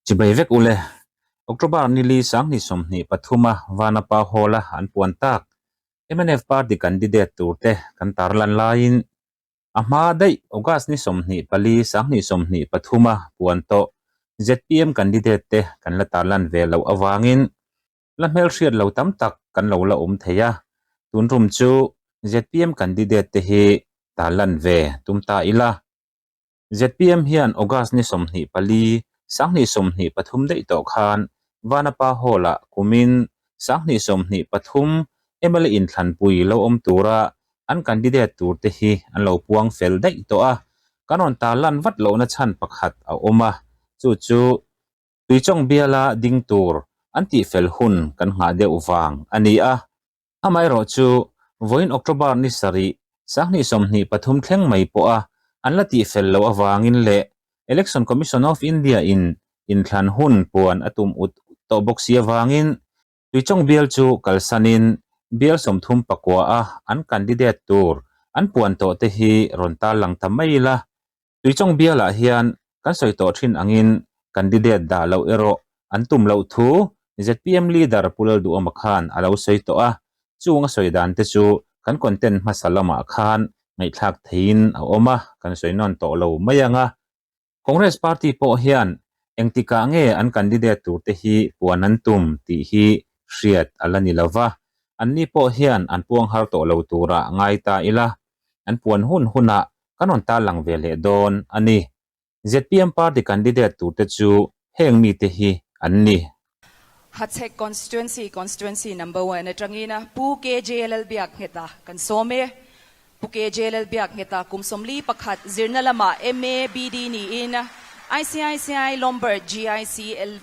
Chibai vek ule. October nili 2023 a Vanapa Hall a an puan tak mnf party candidate tur te kan tarlan laiin a hma daih August ni 24 2023 a puan tawh zpm candidate te kan la tarlan ve loh avangin la hmelhriat lo tam tak kan lo la awm thei a, tun rum chu zpm candidate te hi tarlan ve tum ta ila. Zpm hian August ni 24, 2023 daih tawh khan Vanapa Hall-ah kumin 2023 mla inthlanpui lo awm tura an candidate turte hi an lo puang fel daih tawh a, kan rawn tarlan vat lohna chhan pakhat a awm a, chu chu Tuichawng biala ding tur an tihfel hun kan nghah deuh vang a ni a. Amaherawh chu vawiin October ni sarih, 2023 thleng mai pawha an la tihfel loh avangin leh Election Commission of India in inthlan hun puan a tum ut tawh bawk si avangin Tuichawng bial chu kalsanin bial 39 a an candidate tur an puan tawh te hi rawn tarlang ta mai ila. Tuichawng bialah hian kan sawi tawh thin angin candidate dah loh erawh an tum loh thu zpm leader Pu Lalduhawma khan a lo sawi tawh a, chung a sawi dan te chu kan content hmasa lamah khan ngaihthlak theihin a awm a, kan sawi nawn tawh lo mai ang a. Congress party pawh hian engtikah nge an candidate tur te hi puan an tum tih hi hriat a la ni lo va, anni pawh hian an puang har tawh lo turah ngai ta ila, an puan hun hunah kan rawn tarlang ve leh dawn a ni. Zpm party candidate turte chu heng mite hi an ni. Hachhek Constituency, Constituency Number One atangin Pu KJ Lalbiakngheta kan sawm e. Pu KJ Lalbiakngheta kum 41 zirna lamah MA, BD niin ICICI Lombard GIC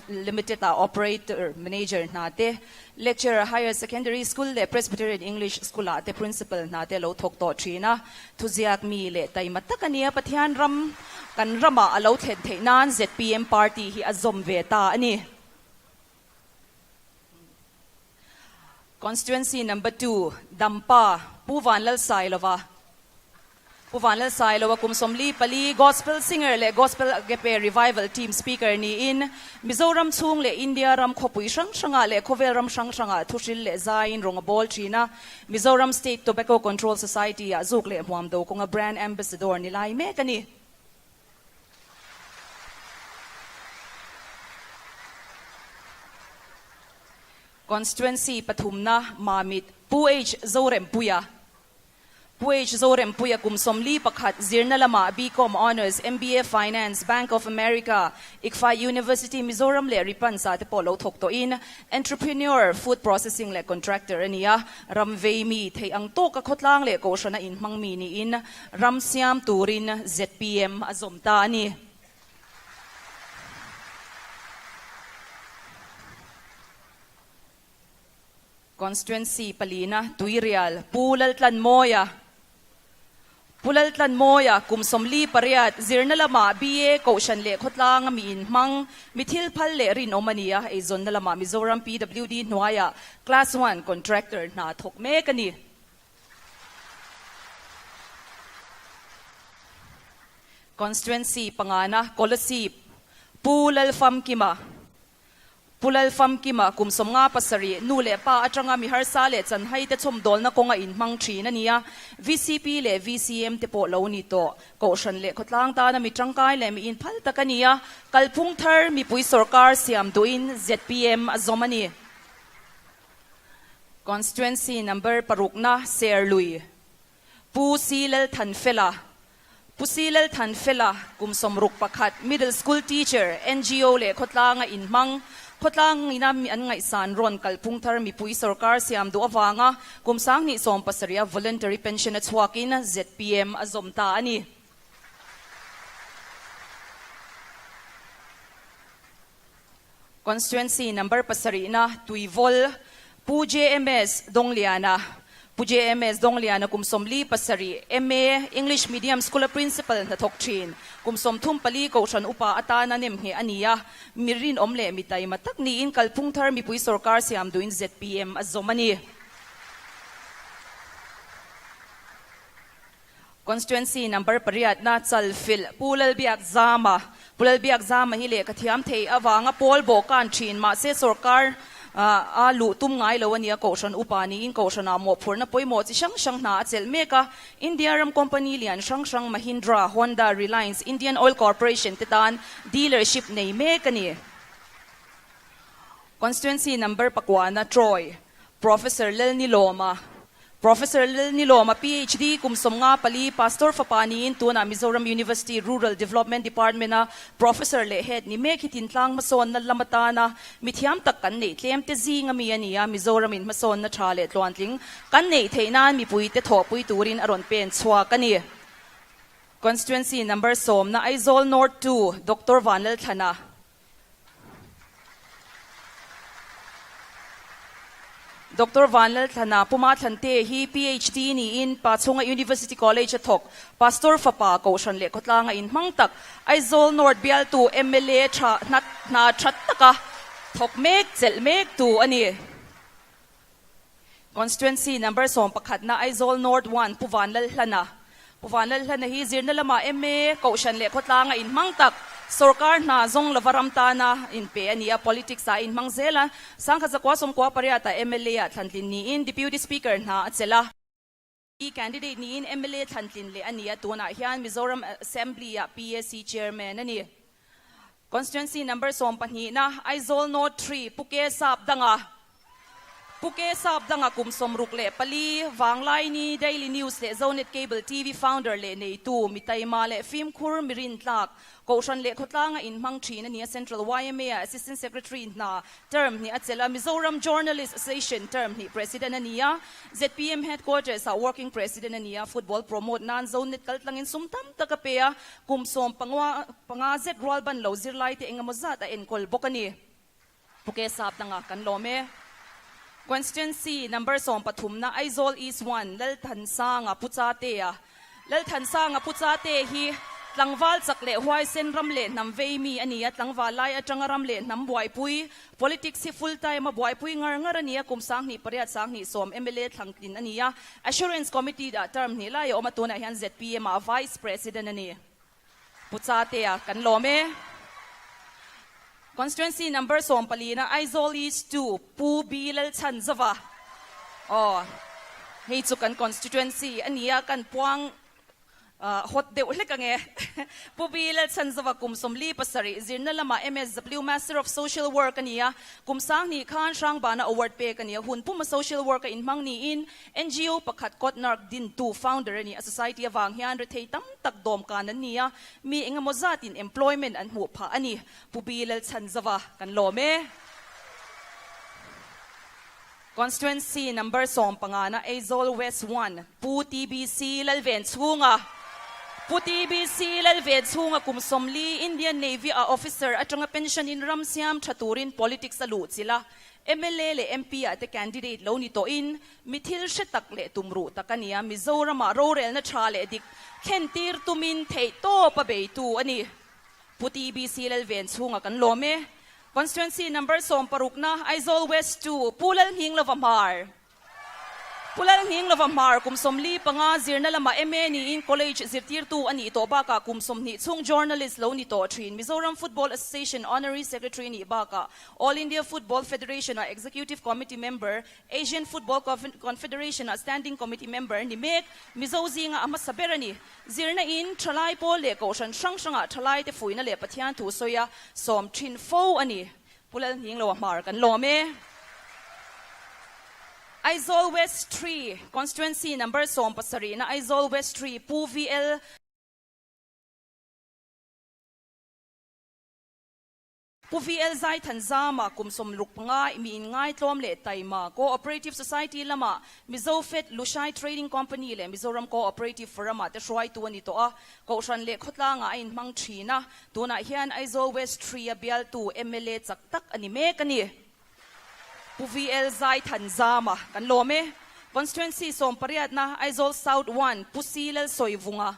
Limited ah Operator Manager hna te, Lecturer Higher Secondary School leh Presbyterian English School ah te Principal hna te lo thawk tawh thin a. Thuziak mi leh taima tak a nia, Pathian ram kan ramah a lo thlen theih nan zpm party hi a zawm ve ta a ni. Constituency number two, Dampa, Pu Vanlalsailova. Pu Vanlalsailova kum 44, Gospel singer leh Gospel Agape Revival team speaker niin Mizoram chhung leh India ram khawpui hrang hrangah leh khawvel ram hrang hrangah thuhril leh zaiin rawng a bawl thin a. Mizoram State Tobacco Control Society-ah zuk leh hmuam do kawnga brand ambassador ni lai mek a ni. Constituency pathumna Mamit Pu H Zorempuia Pu H Zorempuia kum 41 zirna lamah BCom Honours, MBA Finance, Bank of America, ICFAI University Mizoram leh Ripansa te pawh lo thawk tawhin Entrepreneur, Food Processing leh Contractor a ni a, ram vei mi theih ang tawka khawtlang leh kohhrana inhmang mi niin ram siam turin zpm a zawm ta a ni. Constituency palina Tuirial Pu Laltlanmawia Pu Laltlanmawia kum 48 zirna lamah BA Kohhran leh khawtlanga mi inhmang mi thil phal leh rinawm a ni a, eizawnna lamah Mizoram PWD hnuaiah Class One Contractor hna thawk mek a ni. Constituency pangana Kolasib Pu Lalfamkima Pu Lalfamkima kum 57, nu leh pa atanga mi harsa leh chanhai te chhawmdawlna kawnga inhmang thin a ni a, VCP leh VCM te pawh lo ni tawh. Kohhran leh khawtlang tana mi tangkai leh mi inphal tak a ni a, kalphung thar mipui sorkar siam duhin zpm a zawm a ni. Constituency number parukna Serlui Pu C Lalthanfela Pu C Lalthanfela kum 61, Middle School Teacher, NGO leh khawtlanga inhmang, khawtlang ina mi an ngaihsan rawn kalphung thar mipui sorkar siam duh avanga kum 2017 a voluntary pension a chhuakin zpm a zawm ta a ni. Constituency number pasarihna Tuivol Pu JMS Dongliana Pu JMS Dongliana kum 47, MA, English Medium School a Principal hnathawk thin, kum 34 kohhran upa atana nem ngheh a ni a, mi rinawm leh mi taima tak niin kalphung thar mipui sorkar siam duhin zpm a zawm a ni. Constituency number pariatna Chalfilh Pu Lalbiak Zama. Pu Lalbiakzama hi lehkha thiam thei avanga pawl bawhkan thin mahse sorkar a luh tum ngai lo a nia. Kohhran upa niin kohhranah mawhphurhna pawimawh chi hrang hrang hna a chelh mek a. India ram company lian hrang hrang Mahindra, Honda, Reliance, Indian Oil Corporation te tan dealership nei mek a ni. Constituency number pakuana Troy, Professor Lalnilawma, Professor Lalnilawma, PhD, kum 54, Pastor fapa niin tunah Mizoram University Rural Development Department-a Professor leh Head ni mek hi tintlang hmasawnna lam atana mithiam tak kan neih tlem te zing ami a ni a, Mizoramin hmasawnna tha leh tluantling kan neih theih nan mipuite thawhpui turin a rawn pen chhuak a ni. Constituency number sawmna Aizawl North 2, Doctor Vanlalthlana. Doctor Vanlalthlana Puma Thlante hi PhD niin Pachhunga University College a thawk. Pastor fapa Kohhran leh khawtlanga inhmang tak Aizawl North bialtu mla tha hna tha taka thawk mek chelh mek tu a ni. Constituency number sawmpakhatna Aizawl North 1 Pu Vanlalhlana Pu Vanlalhlana hi zirna lamah MA, Kohhran leh khawtlanga inhmang tak, sorkar hna zawng lova ram tana inpe a ni a, politics ah a inhmang zel a, Sangkhat zakua sawmkua pariatah mla ah thlantlin niin Deputy Speaker hna a chelh a. Candidate niin mla thlantlin leh a ni a, tunah hian Mizoram Assembly ah PAC Chairman a ni. Constituency number sawmpahnihna Aizawl North 3 Pu Ke Sap Danga Pu Ke Sap Danga kum 64 Vanglaini Daily News leh Zonet Cable TV founder leh neitu Mitaima leh Fimkhur Mirintlak Kohhran leh khawtlanga inhmang thin a ni a, Central YMA ah Assistant Secretary hna term hnih a chelh a, Mizoram Journalist Association term hnih President a ni a, zpm Headquarters ah Working President a ni a, Football promote nan Zonet kaltlangin sum tam tak a pe a, kum 15 zet rual ban lo zirlai te engemaw zat a enkawl bawk a ni. Pu Ke Sap dangah kan lawm e. Constituency number 13 na Aizawl East 1 Lalthansanga Pu Chatea Lalthansanga Pu Chate hi tlangval chak leh huaisen ram leh hnam vei mi a ni a, tlangval lai atanga ram leh hnam buaipui, politics hi full time a buaipui ngar ngar a ni a, kum 2008 2010 mla thlangtlin a ni a, Assurance Committee ah term hnih lai a awm a, tunah hian zpm ah Vice President a ni. Pu Chatea kan lawm e. Constituency number 14 na Aizawl East 2 Pu B Lalchhanzova. Aw, hei chu kan constituency a ni a, kan puang hot deuh hlek ange. Pu B Lalchhanzova kum 47 zirna lamah MSW Master of Social Work a ni a, kum 2000 khan Hrangbana award pek a ni a, hun puma social work a inhmang niin NGO pakhat Kotnark dintu founder a ni a, society avang hian rethei tam tak dawmkan an ni a, mi engemaw zatin employment an hmuh phah a ni. Pu B Lalchhanzova kan lawm e. Constituency number 15 na Aizawl West 1 Pu TBC Lalvenchhunga Pu TBC Lalvenchhunga kum 40 Indian Navy ah officer atanga pension in ram siam tha turin politics a luh chilh a, mla leh MP ah te candidate lo ni tawhin mi thil hre tak leh tum ruh tak a ni a, Mizoramah rorelna tha leh dik thlen tir tumin theih tawp a beitu a ni. Pu TBC Lalvenchhunga kan lawm e. Constituency number 16 na Aizawl West 2 Pu Lalnghinglova Hmar Pu Lalnghinglova Hmar kum 45 zirna lamah MA niin College zirtirtu a nih tawh bakah kum 20 chhung journalist lo ni tawh thin Mizoram Football Association Honorary Secretary nih bakah All India Football Federation ah Executive Committee member, Asian Football Confederation ah Standing Committee member ni mek Mizo zinga a hmasa ber a ni. Zirna in thalai pawl leh kohhran hrang hrangah thalaite fuihna leh Pathian thu sawi a sawm thin fo a ni. Pu Lalnghinglova Hmar kan lawm e. Aizawl West 3 Constituency number 17 na Aizawl West 3 Pu VL. Pu VL Zaithanzama kum 65 mi inngai tlawm leh taima Cooperative Society lama Mizo Fed Lushai Trading Company leh Mizoram Cooperative Forum ah te hruaitu a ni tawh a, Kohhran leh khawtlangah a inhmang thin a, tunah hian Aizawl West 3 a bialtu mla chak tak a ni mek a ni. Pu VL Zaithanzama kan lawm e. Constituency 18 na Aizawl South 1 Pu C Lalsawivunga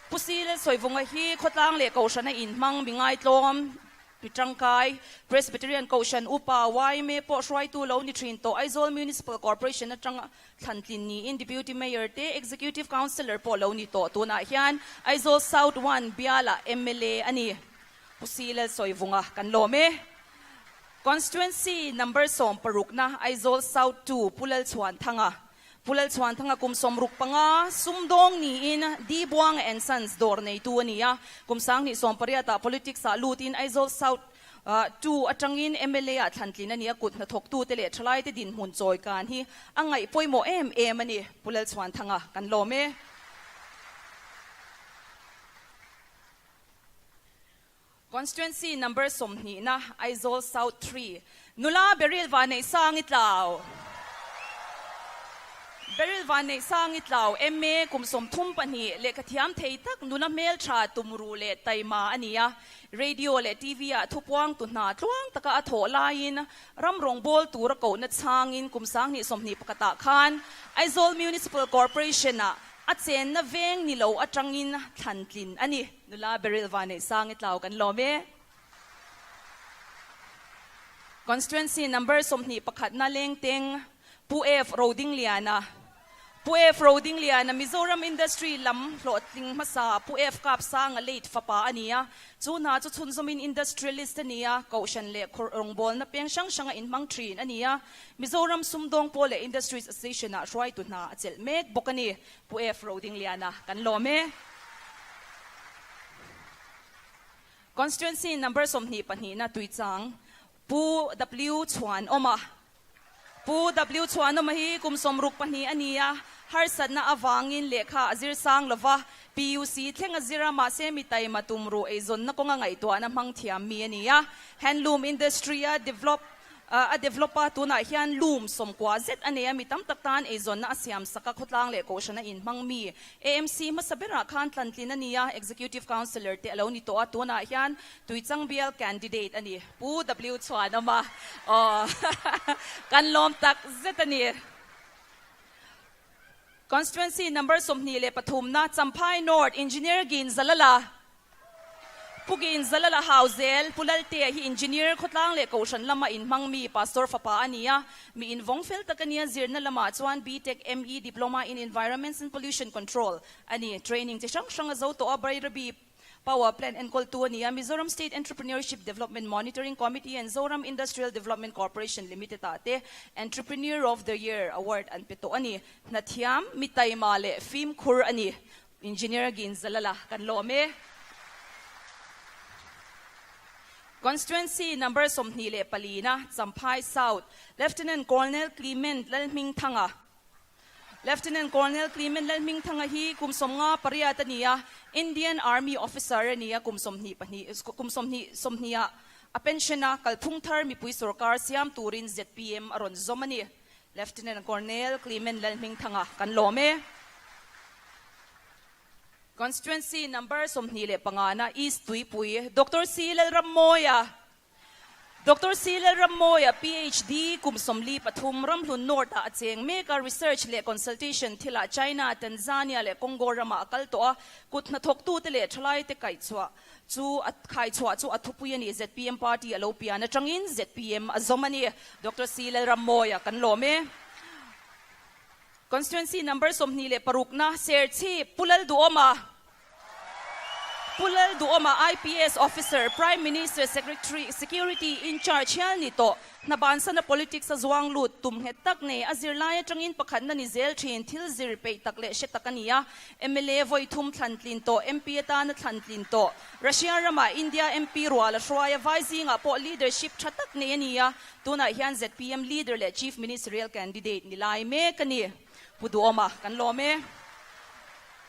Pu C Lalsawivunga hi khawtlang leh Kohhrana inhmang mi ngaitlawm. Mi tangkai, Presbyterian Kohhran Upa, yma pawh hruaitu lo ni thin tawh Aizawl Municipal Corporation atanga thlantlin niin Deputy Mayor te Executive Councillor pawh lo ni tawh tunah hian Aizawl South One bialah mla a ni. Pu Si Lalsawivunga kan lawm e. Constituency Number 16 na Aizawl South 2 Pu Lalchhuanthanga Pu Lalchhuanthanga kum 65 sumdawng niin D Buanga and Sons dawr neitu a ni a, kum 2018 ah politics ah lutin Aizawl South 2 atangin mla ah thlantlin a ni a, kut hnathawktute leh thalaite dinhmun chawi kan hi a ngaih pawimawh em em a ni, Pu Lalchhuanthanga kan lawm e. Constituency number 20 na Aizawl South 3 Nula Beryl Vanneihsangi Tlau Beryl Vanneihsangi Tlau MA kum 32 lehkha thiam thei tak nula hmeltha tumruh leh taima a ni a, radio leh TV ah thupuang tu hna tluang taka a thawh laiin ram rawngbâwl tura kohna chhangin kum 2021 ah khan Aizawl Municipal Corporation ah a chenna veng ni lo atangin thlantlin a ni. Nula Beryl Vanneihsangi Tlau kan lawm e. Constituency number 21 na Lengteng Pu F Rodingliana Pu F Rodingliana Mizoram Industry lam hlawhtling hmasa Pu F Kapsanga late fapa a ni a, chu hna chu chhunzawmin industrialist a ni a, kohhran leh rawngbawlna peng hrang hranga inhmang thin a ni a, Mizoram sumdawng pawl leh Industries Association ah hruaitu hna a chelh mek bawk a ni. Pu F Rodingliana kan lawm e. Constituency number 22 na Tuichang Pu W Chhuanawma Pu W Chhuanawma hi kum 62 a ni a, harsatna avangin lehkha a zir sang lova, PUC thleng a zir a, mahse mi taima tumruh eizawnna kawnga ngaihtuahna hmang thiam mi a ni a, handloom industry a develop a develop a, tunah hian loom 90 zet a nei a, mi tam tak tan eizawnna a siam sak a, khawtlang leh kohhran a inhmang mi AMC hmasa berah khan tlantlin a ni a, Executive Councillor te a lo ni tawh a, tunah hian Tuichang bial candidate a ni, Pu W Chhuanawma aw kan lawm tak zet a ni. Constituency number 23 na Champhai North Engineer Gin Zalala Pu Gin Zalala Hauzel Pu Laltea hi Engineer khawtlang leh kohhran lama inhmang mi Pastor fapa a ni a, mi invawng fel tak a nia, zirna lamah chuan BTech ME Diploma in Environments and Pollution Control a ni, training chi hrang hrang a zo tawh a, Bairabi Power Plant enkawltu a ni a, Mizoram State Entrepreneurship Development Monitoring Committee and Zoram Industrial Development Corporation Limited ah te Entrepreneur of the Year Award an pe tawh a ni. Hnathiam, mi taima leh fimkhur a ni. Engineer Gin Zalala kan lawm e. Constituency number 24 na Champhai South, Lieutenant Colonel Clement Lalhmingthanga Lieutenant Colonel Clement Lalhmingthanga hi kum 58 a ni a, Indian Army officer a ni a, kum 22 kum 20 20 ah a pension a, kalphung thar mipui sorkar siam turin ZPM a rawn zawm a ni. Lieutenant Colonel Clement Lalhmingthanga kan lawm e. Constituency number 25 na East Tuipui, Doctor C Lalrammawia Doctor C Lalrammawia PhD kum 43 Ramhlun North ah a cheng mek a, research leh consultation thilah China, Tanzania leh Congo ramah a kal tawh a, kut hnathawktute leh thalaite kaihchhuah chu a khaichhuah chu a thupui a ni. ZPM party a lo pian atangin ZPM a zawm a ni. Doctor C Lalrammawia kan lawm e. Constituency number 26 na Serchhip Pu Lalduhawma Pu Lalduhawma IPS officer, Prime Minister Secretary Security in charge hial ni tawh, hna bansana politics a zuang lut tum nghet tak nei, a zirlai atangin pakhatna ni zel thin, thil zir peih tak leh hre tak a ni a, mla vawi thum thlantlin tawh, MP atana thlantlin tawh, Russia ramah India MP rual a hruai a, vai zingah pawh leadership tha tak nei a ni a, tunah hian ZPM leader leh Chief Ministerial candidate ni lai mek a ni. Pu Duhawma kan lawm e.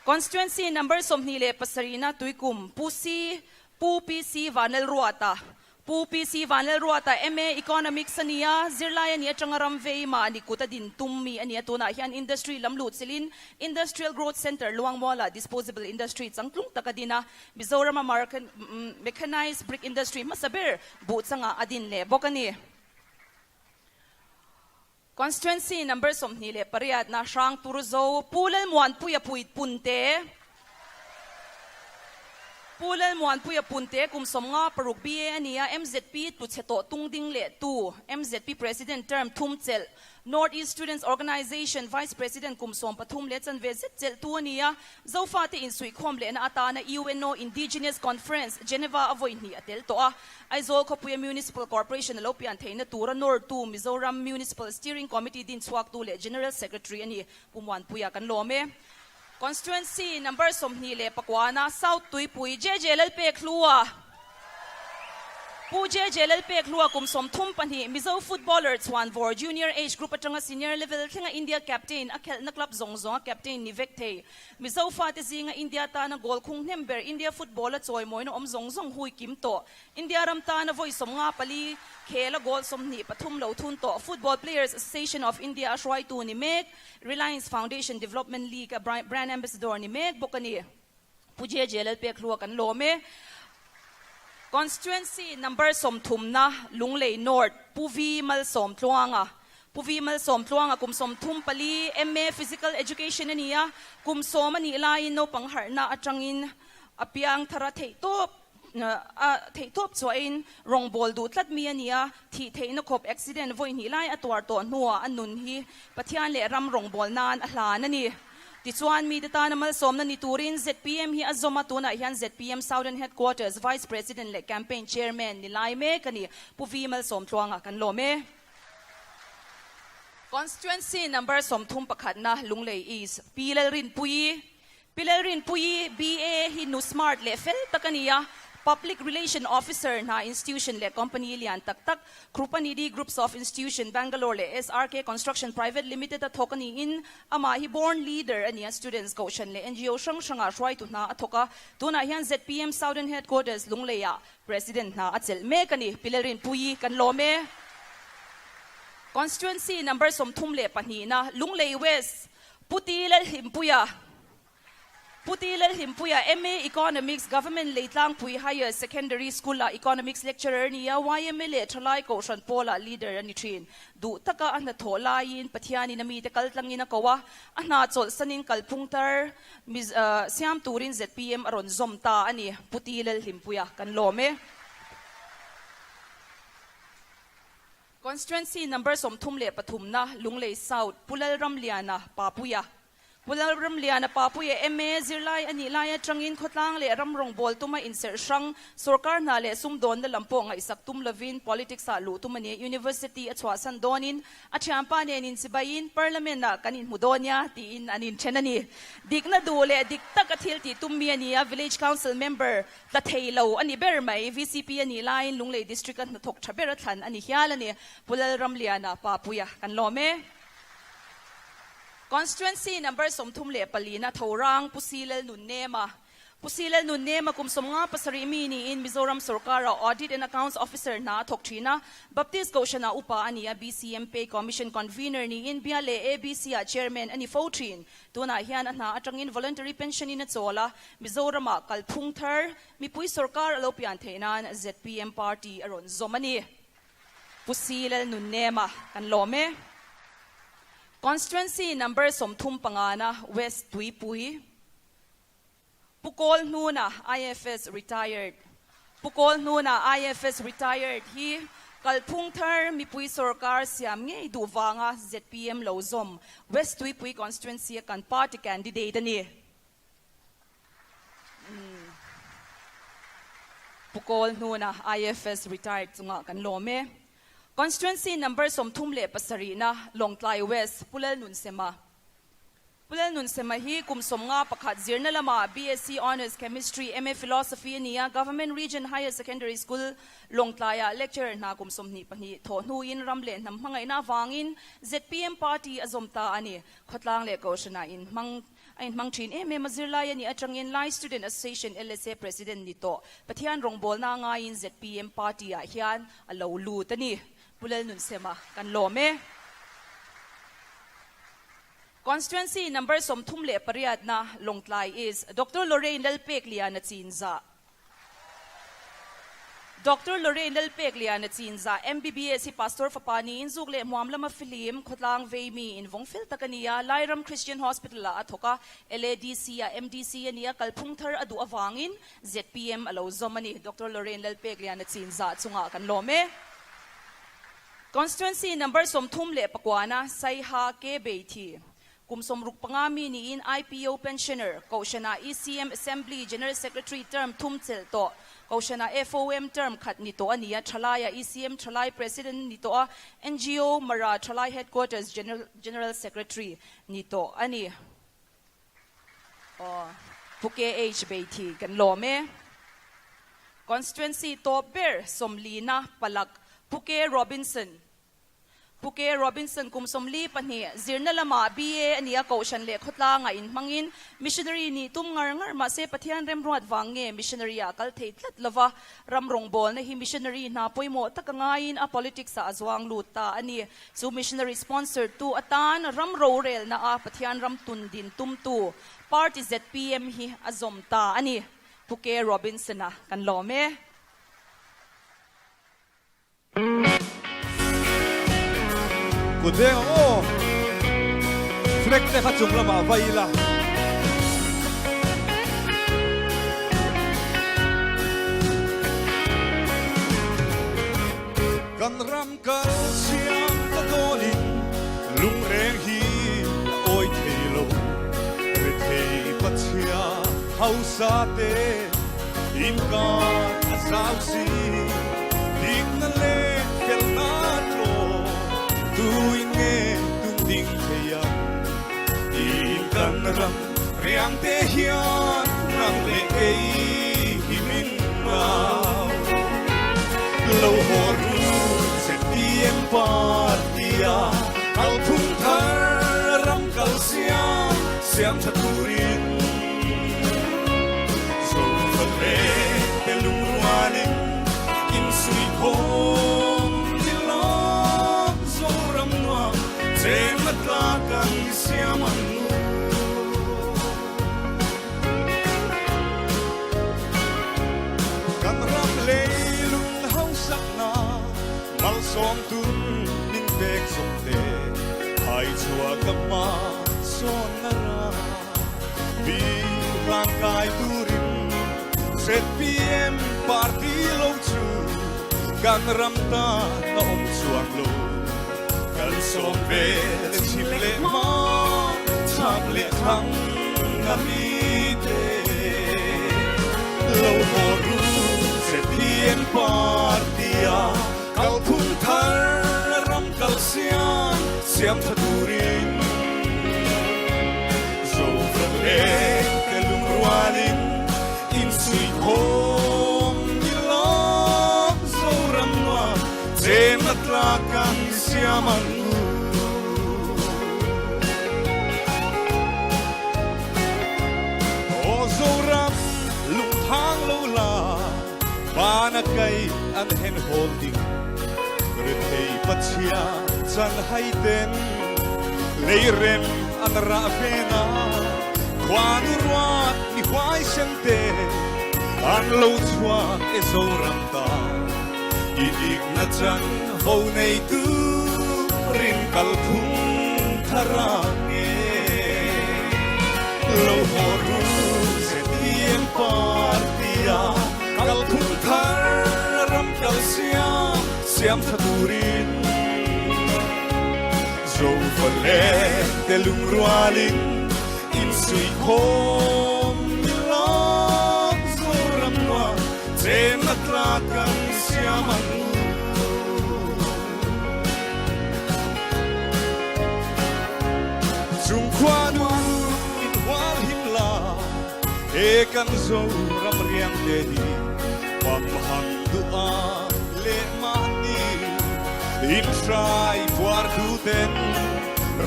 Constituency number 27 na Tuikum Pu C Pu PC Vanlalruata Pu PC Vanlalruata MA Economics a ni a, zirlai a ni atanga ram vei mahni kut a din tum mi a ni a, tunah hian industry lam lut chilin Industrial Growth Centre Luangmuala disposable industry changtlung tak a din a, Mizoram a mechanized brick industry hmasa ber buh changah a din leh bawk a ni. Constituency number 28 na Hrangtur Zo Pu Lalmuanpuia Puitpunte. Pu Lalmuanpuia Punte kum 56 BA a ni a, MZP tluchhe tawh tung ding leh tu, MZP President term thum chelh, North East Students Organisation Vice President kum 13 leh chanve zet chelh tu a ni a, Zofate insuihkhawm lehna atana UNO Indigenous Conference, Geneva a vawi hnih a tel tawh a, Aizawl khawpuia Municipal Corporation a lo pian theihna tura nawrtu Mizoram Municipal Steering Committee dinchhuaktu leh General Secretary a ni. Pu Muanpuia kan lawm e. Constituency number 29na South Tuipui JJ Lalpekhlua Pu JJ Lalpekhlua kum 32 Mizo footballer chhuan vawr junior age group atanga senior level thlenga India captain a khelhna club zawng zawnga captain ni vek thei. Mizo fate zinga India tana goal khung hnem ber India football a chawimawina awm zawng zawng hui kim tawh India ram tana vawi 54 khel a goal 23 lo thun tawh Football Players Association of India a hruaitu ni mek Reliance Foundation Development League a brand ambassador ni mek bawk a ni. Pu JJ Lalpekhlua kan lawm e. Constituency number 30na Lunglei North Pu V Malsawmtluanga Pu V Malsawmtluanga kum 34 MA Physical Education a ni a, kum 10 a nih laiin naupang harhna atangin a piang thar a theih tawp. A theihtawp chuahin rawngbâwl duh tlat mi a ni a, thih theihna khawp accident vawi hnih lai a tuar tawh hnuah a nun hi Pathian leh ram rawngbâwl nân a hlân a ni. Tichuan, mite tâna malsâwmna ni tûrin zpm hi a zawm a, tûnah hian zpm Southern Headquarters Vice President leh Campaign Chairman ni lai mêk a ni. Pu Vi Malsâwmtluanga kan lâwm e. Constituency number 31na Lunglei East, Pi Lalrinpuii Pi Lalrinpuii, BA, hi nu smart leh fel tak a ni a, Public Relation Officer hna institution leh company lian tak tak, Krupanidhi Groups of Institution, Bangalore leh SRK Construction Private Limited a thawk a niin, amah hi born leader a ni a, students kohhran leh NGO hrang hrangah hruaitu hna a thawk a, tunah hian zpm Southern Headquarters Lungleiah President hna a chelh mek a ni. Pi Lalrinpuii kan lawm e. Constituency number 32na Lunglei West, Pu Ti Lalhlimpuia Pu Ti Lalhlimpuia, MA Economics, Government Leitlangpui Higher Secondary School-ah Economics Lecturer ni a, yma leh Thalai Kohhran Pawlah Leader a ni thin. Duh taka a hnathawh laiin Pathianin a mite kal tlangin a ko a, a hna chawlhsanin kalphung tar siam turin zpm a rawn zawm ta a ni. Pu Ti Lalhlimpuia kan lawm e. Constituency number 33na Lunglei South, Pu Lalramliana, Papuia. Pu Lalramliana Papuia MA zirlai a nih lai atangin khawtlang leh ram rawngbâwl tuma inserh hrang, sorkar hna leh sumdawnna lam pawh ngaihsak tum lovin politics ah luh tum a ni. University a chhuahsan dawnin a thianpa nen inchibaiin Parliament ah kan inhmu dawn nia tiin an inthen a ni. Dikna duh leh dik taka thil tih tum mi a ni a, Village Council member Tla thei lo a ni ber mai. VCP a nih laiin Lunglei District a hnathawk tha ber a thlan a ni hial a ni. Pu Lalramliana Papuia kan lawm e. Constituency number 34na Thorang Pu Si Lalnunnema Pu Si Lalnunnema kum 57 mi niin Mizoram sorkara Audit and Accounts Officer hna a thawk thin a. Baptist Kohhrana upa a ni a, BCM Pay Commission Convener niin bia leh ABC-ah Chairman a ni fo thin. Tunah hian a hna atangin voluntary pension in a chawl a, Mizoramah kalphung thar mipui sorkar a lo pian theih nan zpm party a rawn zawm a ni. Pu Si Lalnunnema kan lawm e. Constituency number 35na West Tuipui, Pu Kawl Hnuna IFS retired Pu Kawl Hnuna IFS retired hi kalphung thar mipui sorkar siam ngei duh vanga zpm lo zawm West Tuipui constituency a kan party candidate a ni. Pu Kawl Hnuna IFS retired chungah kan lawm e. Constituency number 37na Lawngtlai West Pu Lalnunsema Pu Lalnunsema hi kum 51 zirna lamah BSc Honours Chemistry, MA Philosophy a ni a, Government Region Higher Secondary School, Lawngtlaiah lecturer hna kum 22 thawh hnuin ram leh hnam hmangaihna avangin zpm party a zawm ta a ni. Khawtlang leh Kohhranah inhmang a inhmang thin em em a, zirlai a nih atangin Lai Student Association, LSA, President ni tawh Pathian rawngbawlna ngaiin zpm party-ah hian a lo lut a ni. Pu Lalnunsema kan lawm e. Constituency number 38na Lawngtlai East, Doctor Lorraine Lalpekliana Chinzah. Doctor Lorraine Lalpekliana Chinzah, MBBS hi Pastor fapa niin zuk leh hmuam lama fihlim, khawtlang veimi, invawng fel tak a ni a, Lairam Christian Hospital ah a thawk a, LADC ah MDC a ni a, kalphung thar a duh avangin zpm a lo zawm a ni. Doctor Lorraine Lalpekliana Chinzah chungah kan lawm e. Constituency number 34na Saiha Ke Beithi Kum 65 mi niin IPO Pensioner, Kohhranah ECM Assembly General Secretary term thum chelh tawh, Kohhranah FOM term khat ni tawh a ni a, Thalaiah ECM Thalai President ni tawh a, NGO Mara Thalai Headquarters General Secretary ni tawh a ni. Aw, Pu KH Beithi kan lawm e. Constituency tawp ber 40na Palak Pu K Robinson. Pu K. Robinson kum 42, zirna lamah BA a ni a, Kohhran leh khawtlangah inhmangin missionary nih tum ngar ngar mahse Pathian remruat vang nge missionary ah a kal thei tlat lova, ram rawngbawlna hi missionary hna pawimawh tak a ngaiin a politics ah a zuang lut ta a ni. Chu missionary sponsor tu atan ram rorelna a Pathian ram tun din tumtu party zpm hi a zawm ta a ni. Pu K. Robinson-a kan lawm e. Kut veng ang aw. Flag te kha chung lamah va ila. Kan ram kal siam ta dawnin lungreng hi a awi thei lo. Rethei Pathian hausa te inkar a zau si. Dikna leh felna tlawm tuin nge tum ding thei ang? Tiin kan ram riang te hian nang leh kei hi min ngau. Lo haw ru ZPM party-a kalphung thar ram kal siam siam tha turin Zofa te lungrualin insui khawm ni lawm Zoram nuam cheng a tlak ang siam ang nu. Kan ram leilung hausakna malsawm tun min pek zawk te hai chhuah ka hma sawnna ra. Bi hlang kai turin ZPM party lo chu kan ram tan a awm chuang lo. Kan sawm ve le chhim leh hma chhak leh thlang a mi te. Lo haw ru ZPM party a kalphung thar ram kal siam siam tha turin Zoram leh te lungrualin insui khawm ni lawm Zoram nuam chen a tlak ang siam ang u. Aw Zoram lungthang lo la van a kai an hen hawl ding rethei pachhia chan hai ten lei rem an rah ve na khuanu ruat mi huaisen te an lo chhuak e Zoram ta i dik na chan ho nei tu rin kal phung thara nge lo haw ru ZPM party a kal phung thar ram kal siam siam tha turin Zofa leh te lungrualin insui khawm ni lawm Zoram nuam chen a tlak ang siam ang u. Chung khuanu in hual him la he kan Zoram riang te hi pamhang duh a leh mahni in hrai puar tu ten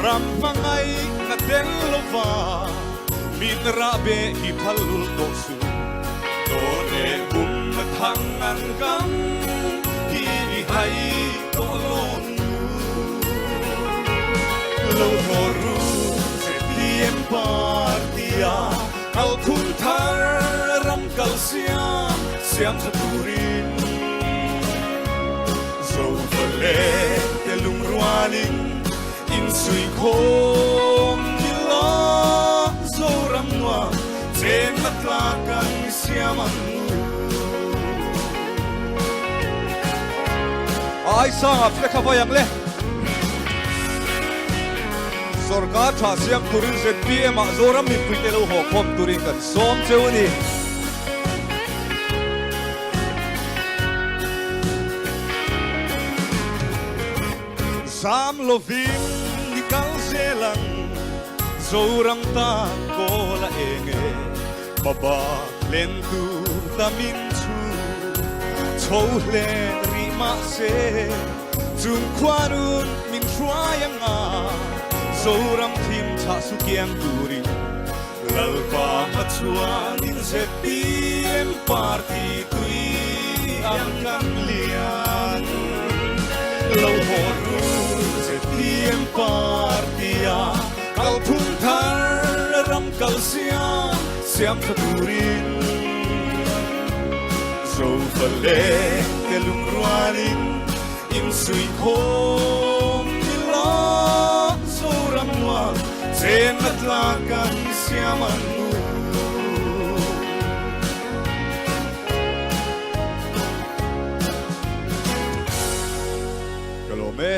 ram hmangaih na tel lova min rah be hi phal lul tawh suh Dawn leh bum na thang an kam hi i hai tawh lawm nu. Lo haw ru ZPM party a kalphung thar ram kal siam siam tha turin. rualin insui khawm ila Zoram nuam chenna tlak kan siam ang u. Ai sangah flag a vai ang le. Sorkar tha siam turin zpm ah Zoram mipuite lo haw khawm turin kan sawm cheu a ni. Zam lovin ni kal zel ang Zoram tan kawl a eng e Baba len tur tamin chu chho hlen rih mahse Chung khuanun min hruai anga Zoram thim chah su kiang turin Lalpa hmachhuanin zpm party tui ang kan lian. Lo haw ru zpm party a kalphung thar ram kal siam siam tha turin Zofa leh te lungrualin insui khawm ila Zoram nuam Chenna tlak kan siam ang u. Ka lawm e.